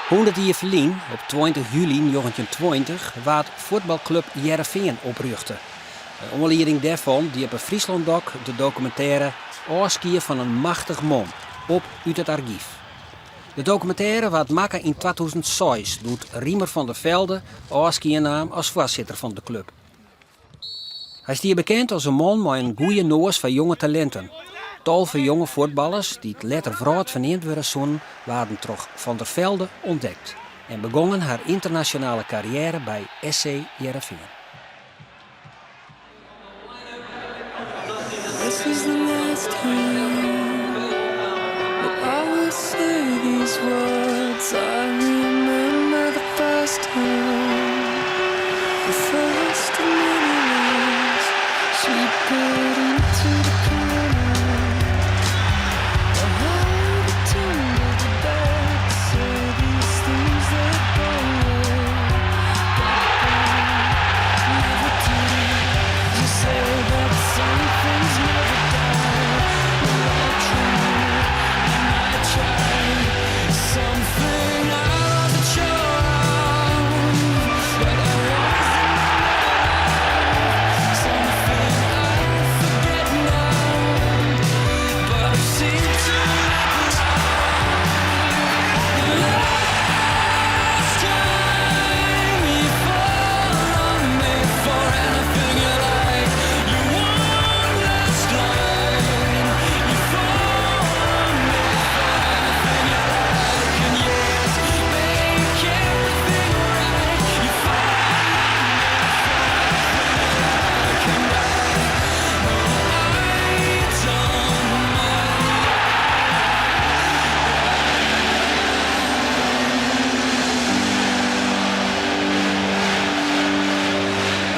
100 jier ferlyn, op 20 july 1920, waard fuotbalklup Hearrenfean oprjochte. Nei oanlieding dêrfan die op 'e Fryslân Dok de dokumintêre Ofskie fan in machtich man op út it argyf. De dokumintêre waard makke yn 2006 doe't Riemer van der Velde ôfskie naam as foarsitter fan de klup. Hy stie bekend as in man mei in goeie noas foar jonge talinten. Tal fan jonge fuotballers dy't letter wrâldferneamd wurde soenen, waarden troch Van der Velde ûntdekt en begongen har ynternasjonale karriêre by SC Hearrenfean.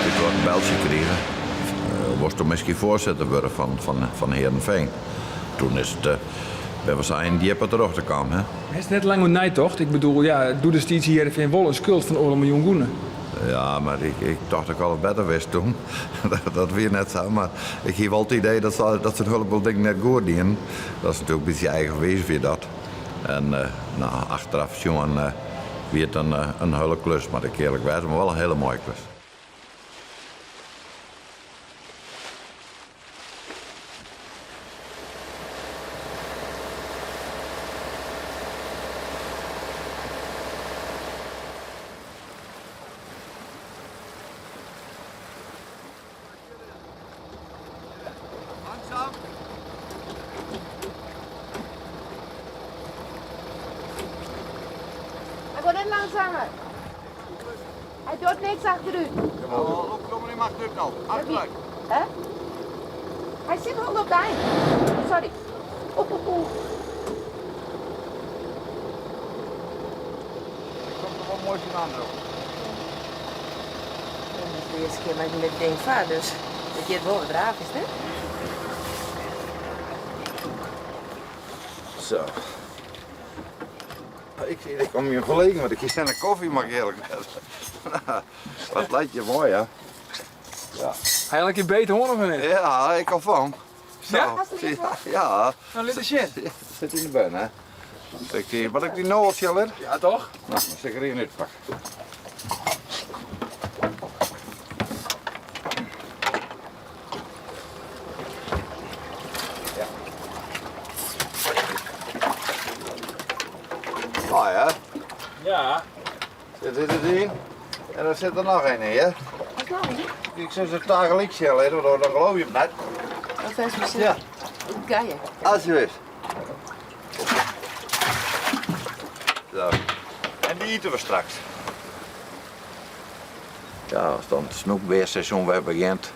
Ik ha in beltsje krige, wolsto miskien foarsitter wurde fan Hearrenfean. Toen is it wer wat ein djipper terjochte kaam. Hè? Hast net lang oer neitocht? Ik bedoel, ja, doedestiids hie Hearrenfean wol in skuld fan oardel miljoen gûne. Ja, mar ik tocht dat ik alles better wist toen. Dat wie net sa, mar ik hie wol it idee dat se dat se in hieleboel dingen net goed dienen. Dat is natuerlik in bytsje eigenwiis wie dat. En no, achteraf sjoen wie it in hiele klus, moat ik earlik wêze, mar wol in hiele moaie klus. Hij wordt net langzamer. Hij doet niks achteruit. Kom maar niet achteruit nou. Achteruit. Hè? Hij zit al op de eind. Sorry. Oeh, oeh, oeh. Ik kom er wel mooi vandaan erop. Dat is de eerste keer dat ik met ding vaar, dus dat je het wel wat raar is, hè? Zo. Ik, ik kom je verlegen, want ik kies net een koffie, mag ik eerlijk Wat lijkt je mooi, hè? Ja. Eigenlijk je beter hoor of niet? Ja, ik al van. Zo. Ja? Ja. Nou, lit eens zien. Zit in de bun, hè? Ik zie, wat ik die nou al zien, Ja, toch? Nou, dan zal ik er één uitpakken. Ja. Ah ja. Ja. Zit dit erin? En dan zit er nog één in, hè? Wat nou? Ik zou ze tegelijk zien, want dan geloof je het net. Wat is het? Ja. Geil. Alsjeblieft. Zo. En die eten we straks. Ja, as dan it snoekbearsseizoen wer begjint,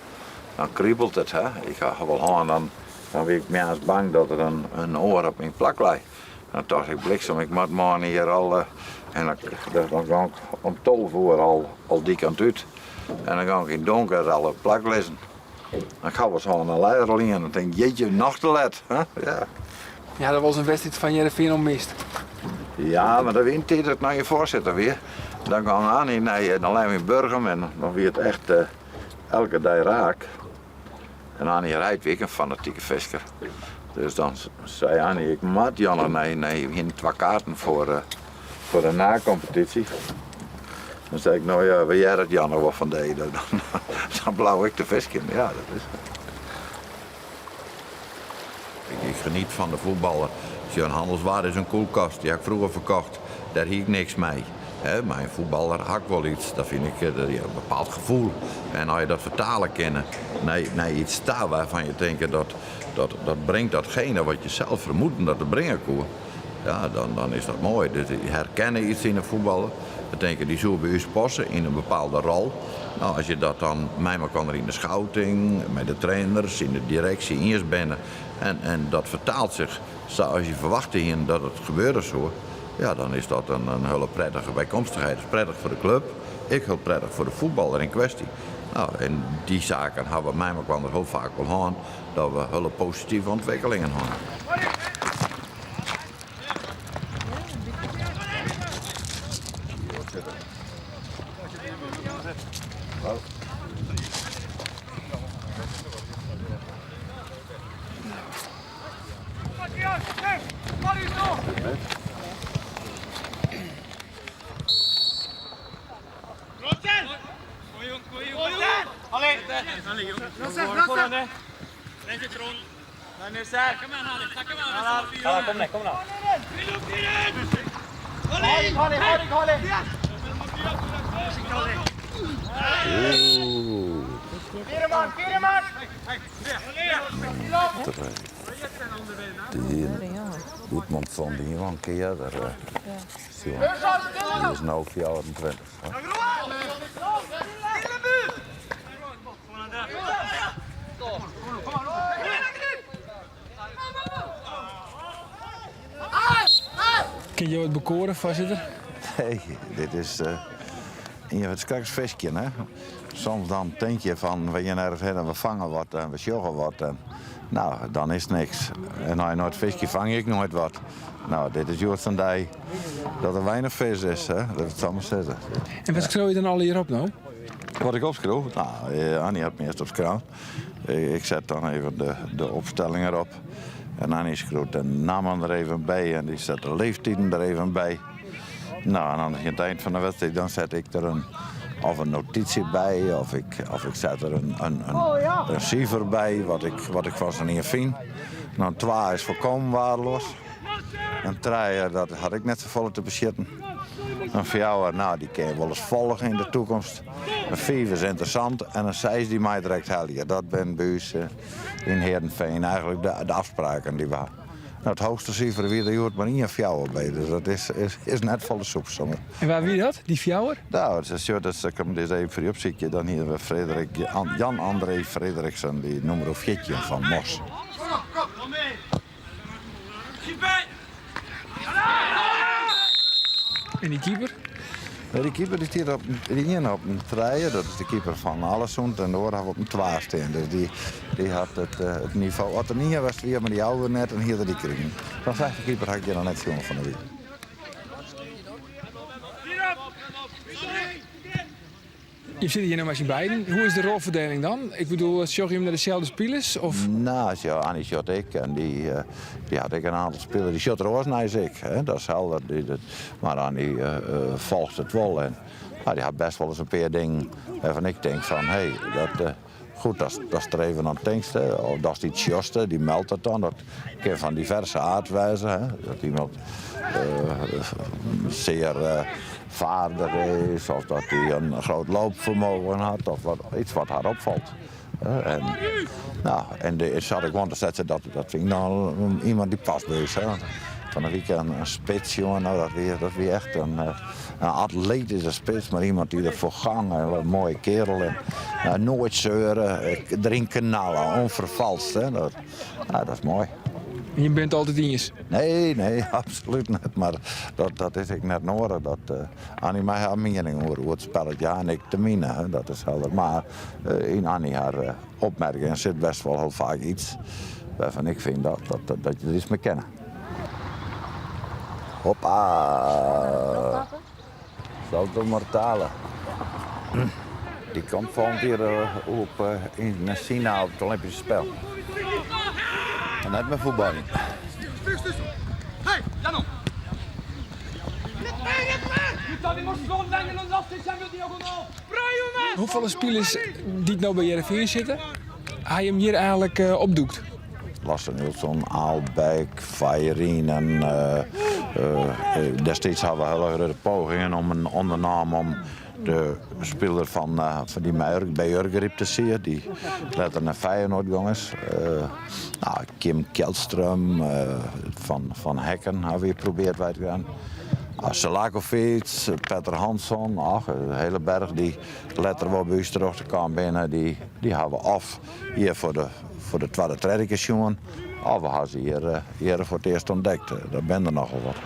dan kriebelt it. Hè? Ik ha wol hân, dan, dan wie ik moarns bang dat der in, in oar op myn plak lei. Dan tocht ik, bliksem, ik moat moarn hjir al. Eh, en dan, dan gong ik om 12 oer al, al dy kant út. En dan gong ik yn it donker al op plak lizzen. Dan ga ik zo aan de leider al in en denk jeetje, noch te let. Hè? Ja. Ja, dat was in wedstriid fan Hearrenfean al mist. Ja, mar dat wie in tiid dat ik noch gjin foarsitter wie. Dan gong Annie nei, dan leine we yn Burgum en dan wie it echt eh, elke dei raak. En Annie har heit wie ek in fanatike fisker. Dus dan sei Annie, ik moat Janne nei, nei, we hiene twa kaarten foar, eh, Foar de nakompetysje. Dan sei ik, no ja, we hearre it Jan noch wol fan dy. Dan bliuw ik te fiskjen. Ja, dat is. Ik geniet fan de voetballer. Sjoch, in hannelswaar is in koelkast, dy ha ik froeger ferkocht. Dêr hie ik niks mei. Mei in fuotballer ha ik wol iets, dat fyn ik in bepaald gefoel. En as je dat fertale kinne nei iets ta wêrfan je tinke dat dat bringt datgene wat je sels fermoeden dat it bringe koe, ja, dan is dat moai. Dus je herkenne iets yn in fuotballer, we tinke dy soe by ús passe yn in bepaalde rol. No, as je dat dan mei mekoar yn de scouting, mei de trainers, yn de direksje iens binne en dat fertaalt sich sa as je ferwachte hiene dat it gebeure soe, ja, dan is dat in hiele prettige bykomstichheid. Dat is prettich foar de klup, ek hiel prettich foar de fuotballer yn kwestje. No, en dy saken hawwe we mei mekoar hiel faak wol hân, dat we hiele positive ûntwikkelingen hân. Goedmundsson die wel in kear earder. Dy is no 24. Kin jo it bekoare, foarsitter? Nee, dit is ien fan it straks fiskjen. Hè? Soms dan tink je fan we gean ergens hinne en we fange wat en we sjogge wat. En, nou, dan is it niks. En as je noait fiskje, fang je ek noait wat. Nou, dit is hjoed sa'n dei dat der weinich fisk is, hè? Dat it sa mar sizze. En wat skriuwe je dan allegear op no? Wat ik opskriuw? Nou, eh, Annie hat meast opskreaun. Ik set dan even de opstelling erop. En Annie skriuwt de nammen der even by en dy set de leeftiden der even by. Nou, en dan oan it ein fan de wedstriid dan set ik der in, of in notysje by, of ik, of ik set der in sifer by wat ik, wat ik fan sa'n ien fyn. Nou, twa is folkommen waardeloas. In trije, dat hat ek net safolle te besjitten. In fjouwer, nou, dy kin je wolris folgje yn de toekomst. In fiif is ynteressant en in seis dy mei direkt helje. Dat binne by ús eh, yn Heerenveen eigenlik de, de afspraken dy't we ha. Nou, it heechste sifer wie der hjoed mar ien fjouwer by, dus dat is, is, is net folle soeps. En wa wie dat, dy fjouwer? Nou, het is, dat is, ik kom dit even foar dy opsykje. Dan hiene we Frederik, Jan André Frederiksen, dy nûmer 14 fan Mos. En dy keeper? Ja, dy keeper dy stiet op dy ien op in trije, dat is de keeper fan Aalesund, en de oare hat op in twa stean. Dus dy, dy hat it, eh, it nivo. As der ien west wie, mar dy jouwe we net, dan hie er dy krigen. Sa'n slechte keeper ha ik hjir noch net sjoen fan de wike. Je sitte hjir no mei syn beiden. Hoe is de rolferdieling dan? Ik bedoel, sjogge jim nei deselde spilers? Of? Nou, ja, Annie sjocht ek en dy, eh, dy hat ek in oantal spilers. Dy sjocht der oars nei as ik. Hè. Dat is helder. Dy, dat, mar Annie uh, uh, folget it wol. En, nou, dy hat bêst wolris in pear dingen wêrfan ik tink fan, hé, hey, dat, uh, goed, dat, dat der even oan tinkst, of dat iets sjochst, dy meldt dat dan. Dat kin fan diverse aard wêze. Hè. Dat iemand sear vaardig is, of dat hy in grut loopfermogen hat, of wat, iets wat har opfalt. En, nou, en de, sa't ik want te dat, dat fyn ik dan iemand dy't past by ús. Hè. Fan de wike in, in spits, jonge, nou, dat wie echt in, in atletyske spits, mar iemand dy't der foar gong en wat in moaie kerel. En, nou, noait seure, deryn knalle, ûnferfalst. Hè. Dat, nou, dat is moai. En je bent altyd iens? Nee, nee, absolút net. Mar dat, dat is ek net nedich. Dat, uh, Annie mei har miening oer, oer it spelletje, ja, en ik de mine, hè, dat is helder. Mar uh, yn Annie har uh, opmerkingen sit bêst wol hiel faak iets wêrfan ik fyn dat, dat, dat je der iets mei kinne. Hoppa! Salto mortale. Dy komt folgjend jier op yn Sina op it Olympyske Spul. En net mei fuotbaljen. Hoefolle spilers dy't no by Hearrenfean sitte, ha jim hjir eigenlik opdûkt? Lasse Nilsson, Aalbäck, Väyrynen. Destiids hawwe we hiele grutte pogingen om in ûndernaam om de spiler fan dy't mei by Örgryte siet, dy't letter nei Feyenoord gong is. No, Kim Källström fan Häcken hawwe wy probearre by te krijen. Selakovic, Petter Hansson, ach, in hiele berch dy't letter wol by ús terjochte kaam binne, dy hawwe we of hjir foar de, foar de twadde, tredde kear sjoen, of we hawwe se hjir, hjir foar it earst ûntdekt. Dat binne der nochal wat.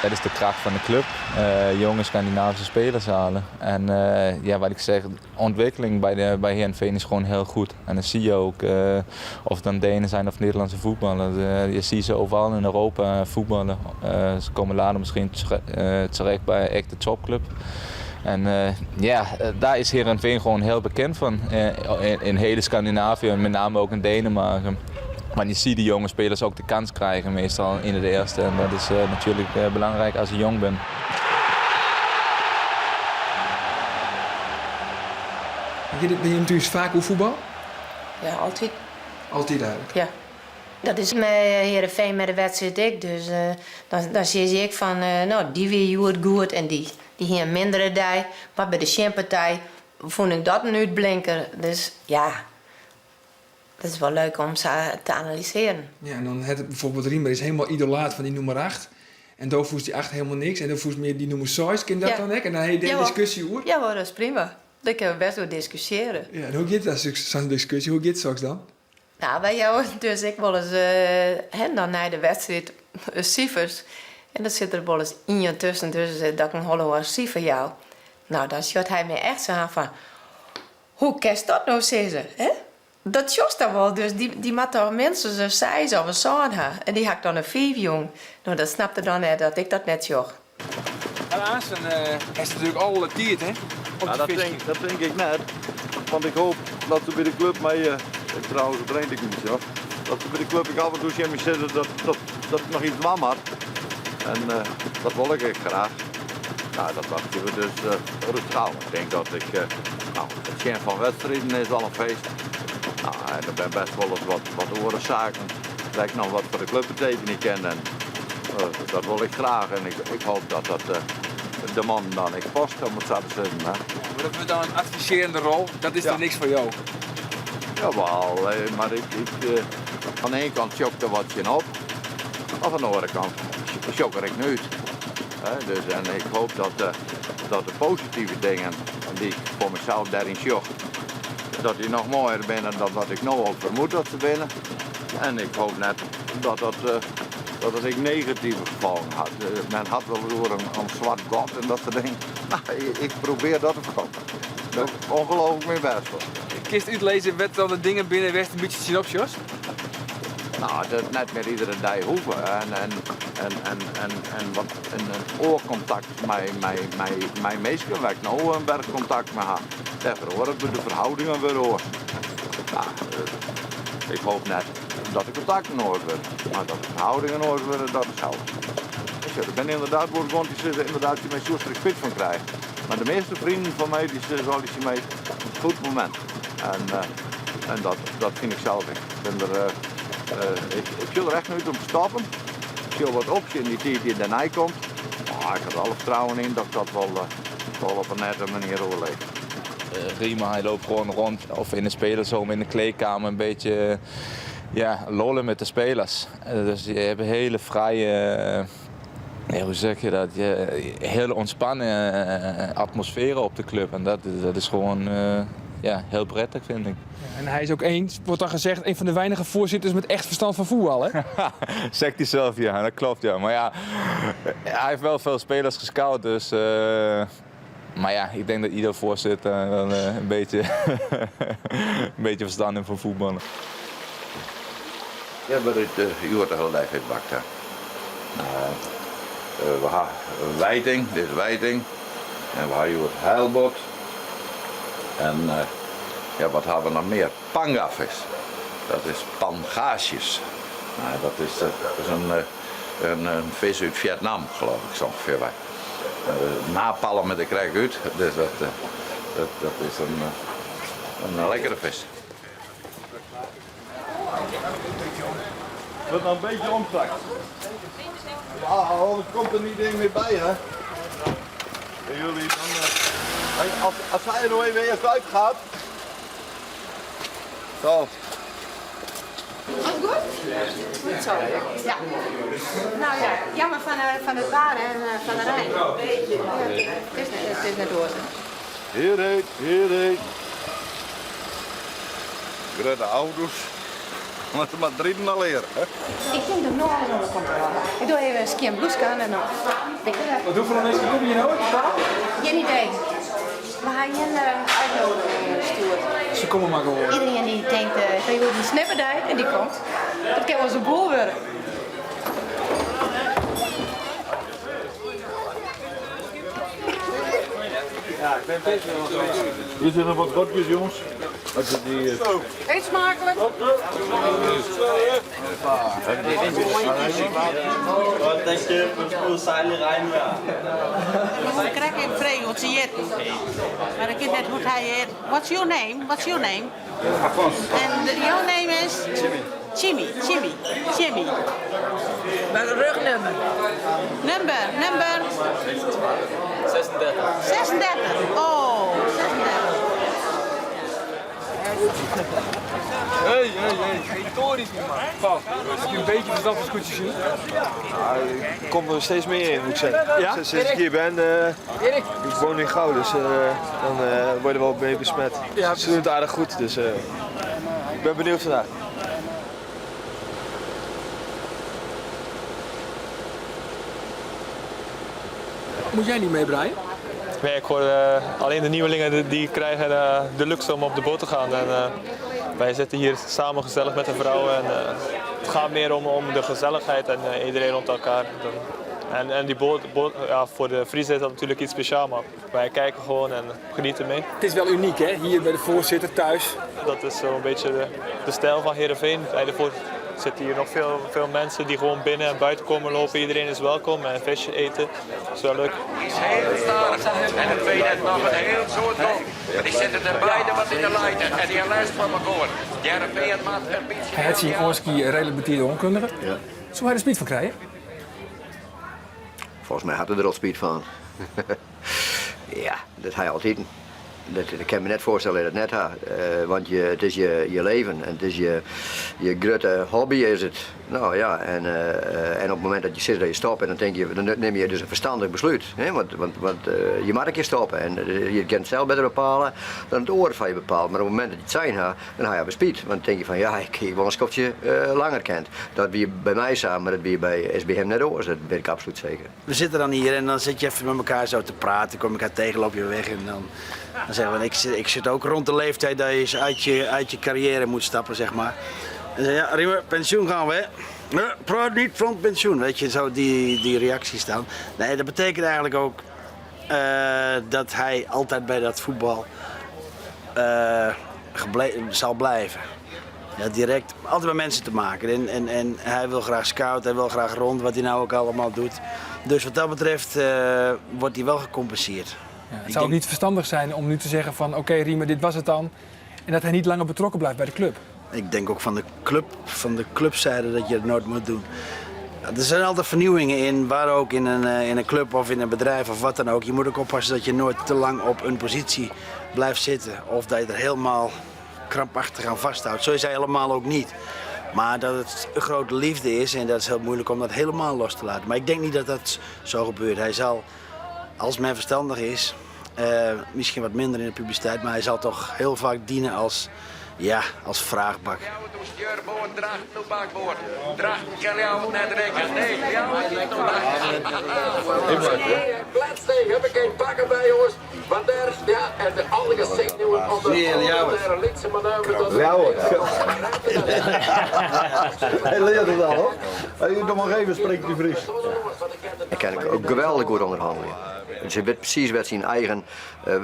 Dat is de kracht van de club. Jonge Scandinavische spelers halen. En ja, wat ik zeg, ontwikkeling bij, de, bij Heerenveen is gewoon heel goed. En dan zie je ook, of het dan Denen zijn of Nederlandse voetballers. Je ziet ze overal in Europa voetballen. Ze komen later misschien terecht bij echt de topclub. En ja, daar is Heerenveen gewoon heel bekend van. In hele Scandinavië, met name ook in Denemarken. Maar je ziet die jonge spelers ook de kans krijgen, meestal in het eerste. En dat is natuurlijk belangrijk als je jong bent. Giet it by jim thús faak oer fuotbal? Ja, altyd. Altyd eigenlik? Ja. Dat is mei Heerenveen mei de wedstriid ek. Dus dan sis ik fan, no, dy wie hjoed goed en dy dy hie in mindere dei. Mar by de tsjinpartij fûn ik dat in útblinker. Dus ja, dat is wol leuk om sa te analysearjen. Ja, en dan hat bijvoorbeeld Riemer is helemaal idolaat fan dy nûmer acht. En do fûnst dy acht helemaal niks en do fûnst mear dy nûmer seis. Kin dat Ja. dan ek? En dan ha je dêr Jawol. diskusje oer? Jawol, dat is prima. Dêr kinne we best oer diskusjearje. Ja, en hoe giet dat, sa'n diskusje? Hoe giet soks dan? Nou, wy jouwe dus ek wolris hè, dan nei de wedstriid sifers. En dan sit der wolris ien tusken dus dat ik in hiel oar sifer jou. Nou, dan sjocht hy my echt sa oan fan, hoe kinst dat no sizze, hè? Dat sjochst dan wol, dus dy, dy moat toch minstens in seis of in sân ha. En dy ha ik dan in fiif jûn. No, dat snapt er dan net, dat ik dat net sjoch. Mar aansten hast natuerlik alle tiid, hè? Om te dat fiskjen. tink, dat tink ik net. Want ik hoop dat se by de klup my, ik trouwens it rint ek in bytsje, dat se by de klup ek af en toe tsjin my sizze dat, dat, dat ik noch iets dwaan moat. En dat wol ik ek graach. No, dat wachtsje we dus rêstich ôf. Ik tink dat ik, no, it sjen fan wedstriden is al in feest. No, en der binne bêst wol ris wat, wat oare saken wêr't ik noch wat foar de klup betekenje kin. En dat wol ik graach en ik, ik hoop dat dat de mannen dan ek past, om it sa te sizzen. Hè. Maar dat wurdt dan in advisearjende rol, dat is Ja. dan niks foar jo? Jawel, mar ik, ik, fan de iene kant sjoch ik der wat tsjin op, mar fan de oare kant sjoch ik der ek nei út. Dus, en ik hoop dat, dat de positive dingen dy't ik foar mysels dêryn sjoch, dat dy noch moaier binne dan wat ik no al fermoed dat se binne. En ik hoop net dat dat, dat it ek negative gefolgen hat. Men hat wolris oer in swart gat en dat soart dingen. No, ik probearje dat te foarkommen. Dêr doch ik ongelooflik myn bêst foar. Kinst útlizze wêr't dan de dingen binne wêr'tst in bytsje tsjinop sjochst? No, dat net mear iedere dei hoege en, en, en, en, en, en wat in oar kontakt mei, mei, mei, mei minsken wêr't ik no in berch kontakt mei ha. Dêr feroaret de ferhâldingen wer oars. No, ik hoop net dat de kontakten oars wurde, mar dat de ferhâldingen oars wurde, dat is helder. Sjoch, der binne ynderdaad wol guon dy't sizze ynderdaad tsjin my, soest der ek spyt fan krije. Mar de measte freonen fan my dy sizze altyd tsjin my, goed momint. En, en dat, dat fyn ik sels ek. Ik bin der, ik, ik sjoch der echt nei út om te stoppen. Ik sil wat opsjen yn dy tiid dy't dêrnei komt. Mar ik ha der alle fertrouwen yn dat ik dat wol, wol op in nette manier oerleef. Riemer, hij loopt gewoon rond of in de spelershome, in de kleedkamer een beetje ja, lollen met de spelers. Dus je hebt een hele vrije, ja, hoe zeg je dat, je, hele ontspannen atmosfeer op de club. En dat, dat is gewoon. ja, heel prettig vind ik. Ja, en hij is ook eens, wordt dan gezegd, een van de weinige voorzitters met echt verstand van voetbal, hè? Zegt hij zelf, ja, dat klopt, ja. Maar ja, hij heeft wel veel spelers gescout, dus... Maar ja, ik denk dat ieder voorzitter wel een beetje, een beetje verstand heeft van voetballen. Ja, maar het je wordt de hele tijd bakt. Hè. We hebben wijting, dit is wijting. En we hebben het heilbot. En ja, wat hebben we nog meer? Pangavis. Dat is pangasius. Nou, dat is, dat is een vis uit Vietnam, geloof ik, zo ongeveer bij. Napalm met de krek uit, dus dat is een lekkere vis. Het wordt nou een beetje omtrekt. Ja, anders komt er niet één meer bij, hè? En jullie dan. Als hij er nog even eerst uitgaat. Zo. Alles goed? Goed zo. Ja. Nou ja, jammer van het waar en van de Rijn. Ja, het is net door. Hier heet, hier heet. Grote auto's. Maar ze maar drie al leren, hè? Ik denk dat nog alles onder controle. Ik doe even een ski en blouse aan en dan. Wat hoeveel mensen kom je nou in totaal? Geen idee. We gaan geen uitnodiging sturen. Ze komen maar gewoon. Iedereen die denkt, ik wil die snipperdijk en die komt. Dat kan wel eens een boel worden. Ja, ik ben best wel geweest. Hier zitten nog wat bordjes, jongens. Als je die, Eet smakelijk. Wat denk je van het regnvejr? Ik krijg even vragen wat ze eten. Maar ik weet net hoe hij heet. What's your name? What's your name? Alphonse. And your name is? Jimmy. Jimmy, Jimmy, Jimmy. Met een rugnummer. Number, number. 36. 36. Oh, 36. Hey, hey, hey, geen tories meer, man. Paul, heb je een beetje verstand van scootjes zien? Ja, ik kom er steeds meer in, moet ik zeggen. Ja? Sinds ik hier ben, ik woon in Gouw, dus dan word je er wel mee besmet. Ja, Ze doen het aardig goed, dus ik ben benieuwd vandaag. Moet jij niet mee, Brian? Nee, ik hoor alleen de nieuwelingen die krijgen de luxe om op de boot te gaan. En wij zitten hier samen gezellig met de vrouwen. En het gaat meer om de gezelligheid en iedereen rond elkaar. En die boot, ja, voor de Friezen is dat natuurlijk iets speciaals, maar wij kijken gewoon en genieten mee. Het is wel uniek, hè? Hier bij de voorzitter thuis. Dat is zo'n beetje de stijl van Heerenveen. Bij de voorzitter zitten hier nog veel mensen die gewoon binnen en buiten komen lopen. Iedereen is welkom en een visje eten. Dat is wel leuk. Die is heel starig en het tweede heeft nog een heel soort dom. Die zitten er beide wat in de leiden en die last van elkaar. Heerenveen maakt een beetje... Hij had zijn oorski redelijk betierde onkundige. Ja. Zou hij er speed van krijgen? Volgens mij had hij er al speed van. Ja, dat hij altijd. Dat kan me net voorstellen dat het net had. Want het is je leven en het is je grote hobby is het. Nou ja, en op het moment dat je zit dat je stopt en dan denk je, dan neem je dus een verstandig besluit. Hè? Want je mag een keer stoppen en je kunt het zelf beter bepalen dan het oor van je bepaalt. Maar op het moment dat je het zijn gaat, dan ga je op speed. Want dan denk je van ja, ik wil een skopje langer kent. Dat wie bij mij samen, maar dat wie bij SBM net oor, dat weet ik absoluut zeker. We zitten dan hier en dan zit je even met elkaar zo te praten, kom elkaar tegen, loop je weg en dan zeggen we, ik zit ook rond de leeftijd dat je uit je carrière moet stappen. En zei, ja, Riemer, pensioen gaan we, hè? Nee, praat niet van pensioen, weet je, zo die reacties dan. Nee, dat betekent eigenlijk ook dat hij altijd bij dat voetbal zal blijven. Ja, direct, altijd met mensen te maken. En hij wil graag scouten, hij wil graag rond, wat hij nou ook allemaal doet. Dus wat dat betreft wordt hij wel gecompenseerd. Ja, het Ik zou ook denk niet verstandig zijn om nu te zeggen van oké, Riemer, dit was het dan. En dat hij niet langer betrokken blijft bij de club. Ik denk ook van de clubzijde dat je het nooit moet doen. Ja, er zijn altijd vernieuwingen in, waar ook in een club of in een bedrijf of wat dan ook. Je moet ook oppassen dat je nooit te lang op een positie blijft zitten. Of dat je er helemaal krampachtig aan vasthoudt. Zo is hij helemaal ook niet. Maar dat het een grote liefde is en dat is heel moeilijk om dat helemaal los te laten. Maar ik denk niet dat dat zo gebeurt. Hij zal, als men verstandig is, Misschien wat minder in de publiciteit, maar hij zal toch heel vaak dienen als, ja, als vraagbak. Stjurboard, Drachten op bakboord. Drachten kan Ljouwert net rekken. Nee, Ljouwert is nog Bladstee, heb ik geen pakken bij jongens. Want daar, ja, en de alle zenuwen onder de linkse manoeuvre tot Ljouwert. Hij leert het al, hoor. Hij doet nog maar even spreekt hij Fries. Hij kan ook geweldig goed onderhandelen. Dus hij weet precies wat zijn eigen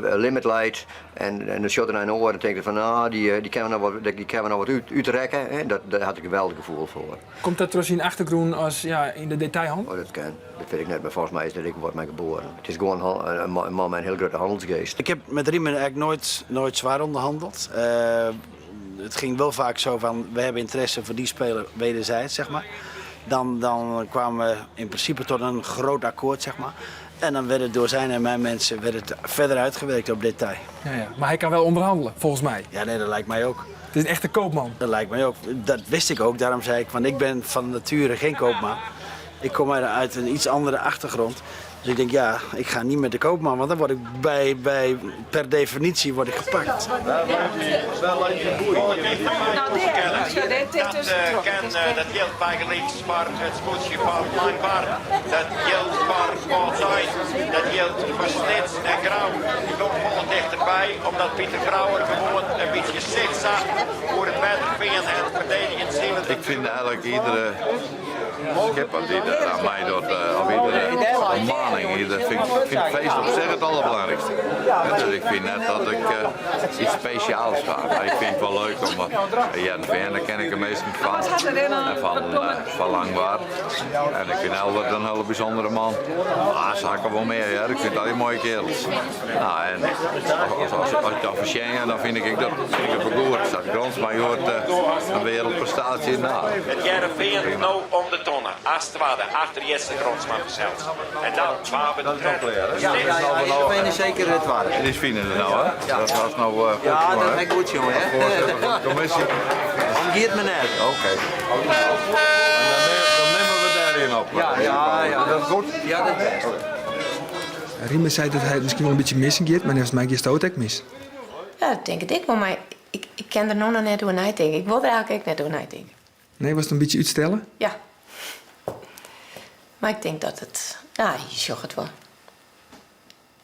limit leidt. En dan shot er naar een oor en denkt van, nou, die kunnen we nog wat, die kunnen we nog wat uitrekken. Hè? Daar had ik een geweldig gevoel voor. Komt dat terug in achtergrond als ja, in de detailhandel? Oh, dat kan. Dat weet ik net, maar volgens mij is dat ik word mij geboren. Het is gewoon een man met een heel grote handelsgeest. Ik heb met Riemer eigenlijk nooit zwaar onderhandeld. Het ging wel vaak zo van, we hebben interesse voor die speler wederzijds. Dan kwamen we in principe tot een groot akkoord. En dan werd het door zijn en mijn mensen werd het verder uitgewerkt op detail. Ja, ja. Maar hij kan wel onderhandelen, volgens mij. Ja, nee, dat lijkt mij ook. Het is een echte koopman. Dat lijkt mij ook. Dat wist ik ook, daarom zei ik, want ik ben van nature geen koopman. Ik kom uit een iets andere achtergrond. Dus ik denk, ja, ik ga niet met de koopman, want dan word ik per definitie word ik gepakt. Dat dat geldt bij voor het spoedje van Langwaar, dat geldt voor Wâldsein, dat geldt voor Snits en Grou. Die komt vol dichterbij, omdat Pieter Brouwer gewoon een beetje zicht zag voor het Hearrenfean en het verdedigend zien. Ik vind eigenlijk iedere schipper die daar aan mij doet, of iedere maning, iedere, vind ik vind het feest op zich het allerbelangrijkste. Ja, dus ik vind net dat ik iets speciaals ga. Maar ik vind het wel leuk om, Hearrenfean, daar ken ik de meesten van. En van Langwaar. En ik vind Albert een hele bijzondere man. Ah, ze hakken wel meer, ja. Ik vind dat die mooie kerels. Nou, en als ik dat verzeng, dan vind ik dat vind ik het goed. Dat Grondsma hoort een wereldprestatie. Nou. Het Hearrenfean nou om de tonnen. Astwade, achter Jesse Grondsma zelfs. En dan 12 Dat is al klaar, hè? Ja, ja, ja, ja, Fijn is zeker het waar. Het is fijn nou, hè? Ja. Dat was nou goed, Ja, jongen, dat hè? is goed, jongen, hè? Voorzitter van de commissie. Omgeert me net. Oké. En dan nemen we daarin op. Ja, ja, ja. Dat is goed? Ja, dat is best. Riemer zei dat hij het misschien wel een beetje missen gaat, maar volgens mij is het ook mis. Ja, dat denk ik wel, maar ik ken er nog net hoe naar denken. Ik wil er eigenlijk ook net hoe naar denken. Nee, was het een beetje uitstellen? Ja. Maar ik denk dat het... Nou, je zocht het wel.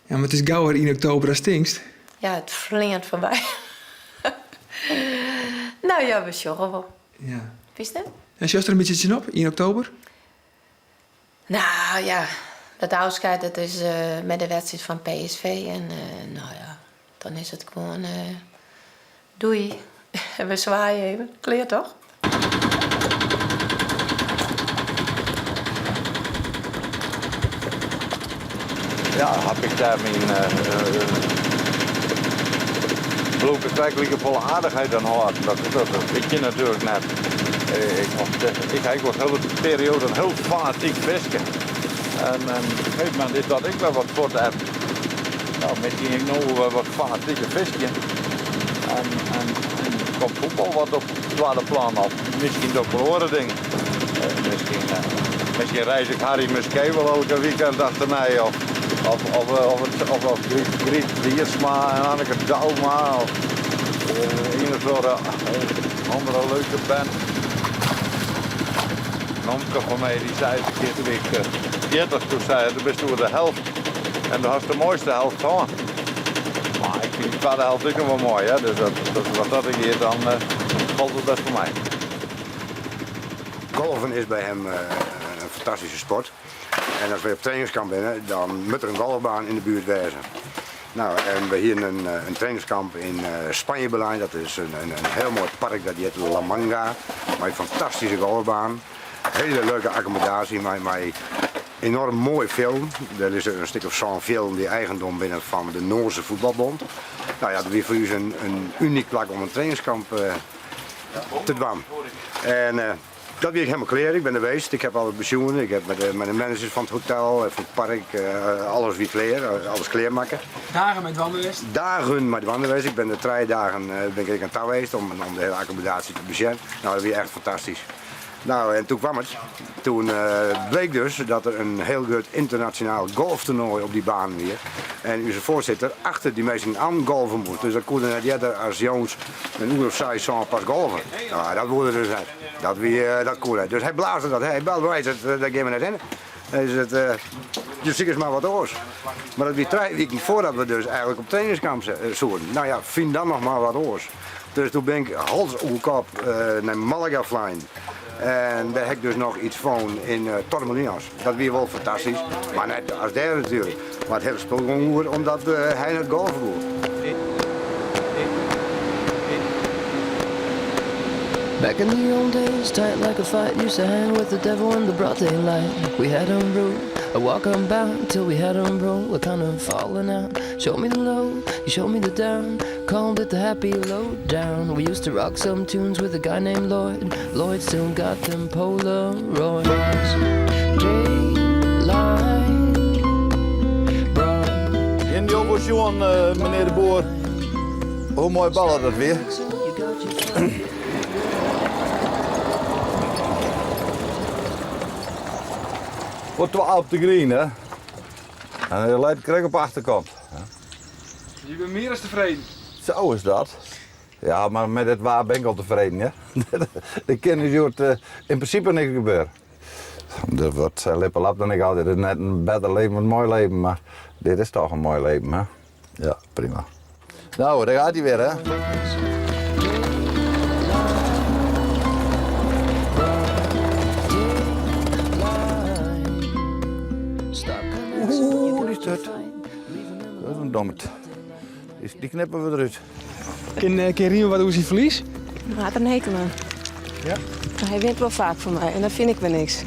Ja, maar het is gauwer in oktober als stinkt. Ja, het vliegt voorbij. Nou ja, we zochten wel. Ja. Wist je dat? En zocht er een beetje op in oktober? Nou ja, dat afscheid dat is met de wedstrijd van PSV. En nou ja, dan is het gewoon doei. En we zwaaien even. Kleer toch? Ja, heb ik daar mijn bloeke kwijkelijke volle aardigheid aan gehad. Dat weet je natuurlijk net. Ik heb ook wel hele periode heel fanatiek visken. En op een gegeven moment is dat ik wel wat voor heb. Nou, misschien ik nog wel wat fanatieke visje. En komt voetbal wat op het tweede plan op. Misschien ook wel andere dingen. Misschien reis ik Harry Muskee wel elke weekend achter mij. Of Griet Wiersma en Anneke Douma. Of een of andere leuke band. Een omke van mij die zei eens een keer toen ik 40, toen zei hij, toen bist du de helft. En dat was de mooiste helft van. Maar ik vind de tweede helft ook nog wel mooi, hè? Dus wat dat ik hier dan valt het best voor mij. Golfen is bij hem een fantastische sport. En als we op trainingskamp zijn, dan moet er een golfbaan in de buurt wezen. En we hier een trainingskamp in Spanje beleid. Dat is een heel mooi park, dat heet La Manga. Met een fantastische golfbaan. Hele leuke accommodatie, maar enorm mooi film. Er is een stuk of zo'n film die eigendom binnen van de Noorse voetbalbond. Dat is voor u een uniek plek om een trainingskamp te doen. En dat ben ik helemaal klaar. Ik ben er geweest. Ik heb al het pensioen. Ik heb met de managers van het hotel en van het park alles weer klaar, alles klaarmaken. Dagen met wandelen? Dagen met wandelen. Ik ben er 3 dagen ben ik aan het geweest om de hele accommodatie te bezien. Dat was echt fantastisch. Nou, en toen kwam het. Toen bleek dus dat er een heel groot internationaal golftoernooi op die baan wie. En onze voorzitter achter die mensen aan golven moest. Dus dat kon net eerder als Jones een uur of zes pas golven. Nou, dat wilde dus net. Dat, wie, dat kon hij. Dus hij blaasde dat. Hij belde mij, dat, dat gaan we net in. Hij zei, je ziet eens maar wat oors. Maar dat wie 3 weken voordat we dus eigenlijk op trainingskamp zoeken. Nou ja, vind dan nog maar wat oars. Dus toen ben ik hals over kop naar Malaga flying. En daar heb ik dus nog iets van in Torremolinos. Dat wie wel fantastisch, maar net als daar natuurlijk. Maar het hele spul gewoon goed omdat hij het golfen goed. Back in the old days, tight like a fight, used to hang with the devil in the broad daylight. We had 'em root, a walk 'em bound till we had 'em roll, a kind of falling out. Showed me the low, you showed me the down, called it the happy low down. We used to rock some tunes with a guy named Lloyd. Lloyd still got them Polaroids. Daylight, In die opposition, meneer de Boer. Hoe mooi ballen dat weer. you got your Wordt 12 op de green, hè? En hij leidt krijg op achterkant. Je bent meer dan tevreden. Zo is dat. Ja, maar met het waar ben ik al tevreden, hè? De kinderen uh, in principe niks gebeuren. Dat wordt lippelap dan ik altijd. Het is net een beter leven, een mooi leven, maar dit is toch een mooi leven, hè? Ja, prima. Nou, daar gaat hij weer, hè? Oeh, die is het. Dat is een dommert. Die knippen we eruit. Kin Riemer wat hoe is hij verlies? Hij had er een hekel aan. Ja? Maar hij wint wel vaak voor mij en dat vind ik weer niks.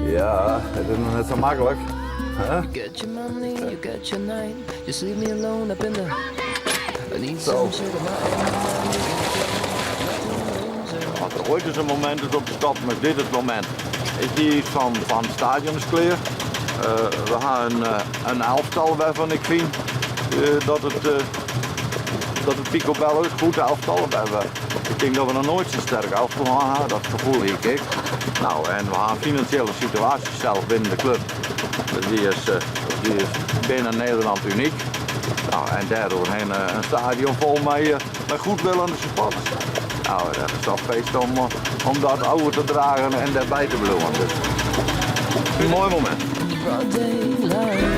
Ja, het is nog net zo makkelijk. Hè? You get your money, you get your night. Just leave me alone up in the. I need some sugar, my Als er ooit eens een moment is om te stoppen, is dit het moment. Is die van het stadion is klaar. We gaan een elftal waarvan ik vind dat het picobello is. Goed elftal. Ik denk dat we nog nooit zo'n sterk elftal gaan hebben. Dat gevoel heb ik. Nou, en we gaan een financiële situatie zelf binnen de club. Die is binnen Nederland uniek. Nou, en daardoor een stadion vol met goedwillende supporters. Nou, dat is toch feest om dat over te dragen en daarbij te blijven. Dus, een mooi moment. Broad daylight.